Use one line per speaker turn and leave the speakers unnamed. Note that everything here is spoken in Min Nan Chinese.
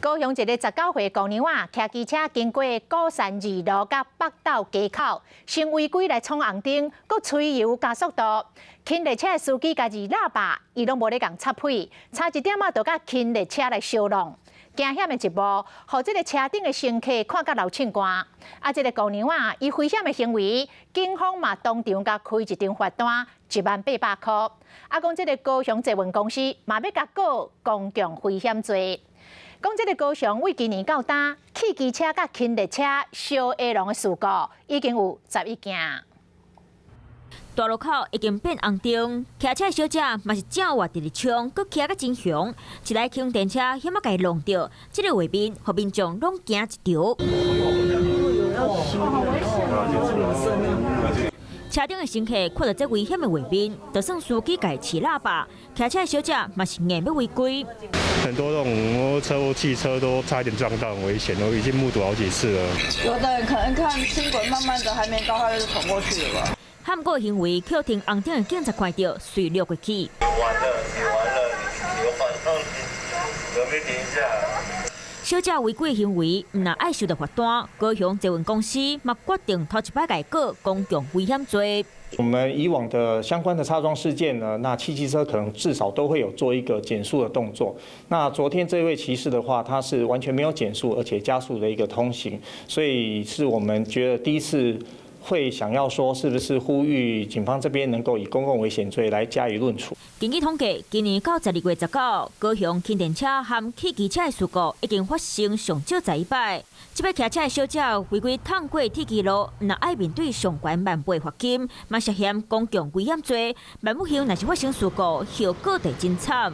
高雄一个19歲姑娘仔，騎機車經過鼓山二路佮北斗街口，先違規來闖紅燈，閣催油加速度，輕列車的司機共按喇叭，伊攏無咧共插屁，差一點仔就佮輕列車來相挵。驚險的一幕，予這个車頂的乘客看甲流凊汗。啊，這个姑娘仔，伊危險的行為，警方嘛當場共開一張罰單，10萬800箍。啊，講這个高雄捷運公司嘛欲共告公共危險罪。講這个高雄對今年到今，汽機車佮輕列車相下挵的事故已經有11件。
大路口已經變紅燈，騎車的小姐嘛是正活佇咧衝，閣騎甲真雄，一台輕電車險仔共伊挵著，這个畫面予民眾攏驚一趒。車頂的乘客看著這危險的畫面，就算司機共伊揤喇叭，騎車的小姐嘛是硬欲違規。
很多這種摩托車或汽車都差一點撞到，很危險，我已經目睹好幾次了。
有的人可能看輕軌慢慢的還沒到，他就闖過去了吧。
撼過行為，予停紅燈的警察看著，隨掠過去。
完了，你完了，你完了，你有沒停一下？
小姐違規行為，毋但愛受著罰單，高雄捷運公司嘛決定頭一擺共伊告公共危險罪。
我們以往的相關的擦撞事件呢，那汽機車可能至少都會有做一個減速的動作。那昨天這位騎士的話，他是完全沒有減速，而且加速的一個通行，所以是我們覺得第一次會想要說，是不是呼籲警方這邊能夠以公共危險罪來加以論處。
根據統計，今年到12月19，高雄輕電車和汽機車的事故已經發生上少11擺。這擺騎車的小姐違規趟過鐵支路，毋但愛面對上懸萬八罰金，嘛涉嫌公共危險罪。萬不幸若是發生事故，後果會真慘。